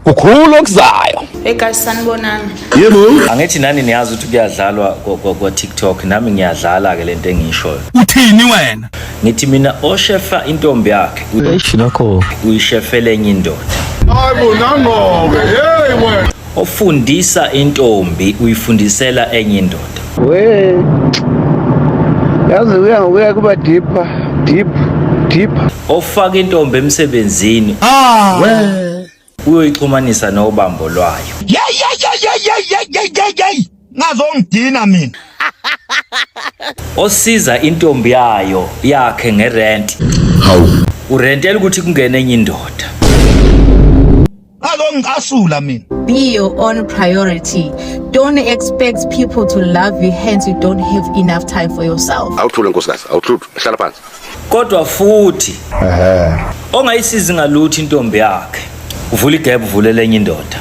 Kukhulu okuzayo. Hey guys, sanibonani. Yebo. Angithi nani niyazi ukuthi kuyadlalwa kwa TikTok, nami ngiyadlala ke lento engiyishoyo. Uthini wena? Ngithi mina oshefa intombi yakhe Eish nakho. uyishefele enye indoda. Hayibo nangoke. Hey wena. Ofundisa intombi uyifundisela enye indoda. We. Yazi uya ngokuya kuba deeper, deep, deep. Ofaka intombi emsebenzini Ah. uyoyixhumanisa nobambo lwayo. Yey yey yey yey yey yey yey yey. Ngazongidina mina. Osiza intombi yayo yakhe ngerent. Hawu. Urentela ukuthi kungene enye indoda. Ngazongicasula mina. Be your own priority. Don't expect people to love you, hence you don't have enough time for yourself. Awuthule nkosikazi, awuthule. Hlala phansi. Kodwa futhi ongayisizi ngalutho intombi yakhe uvula igebe uvulele enye indoda.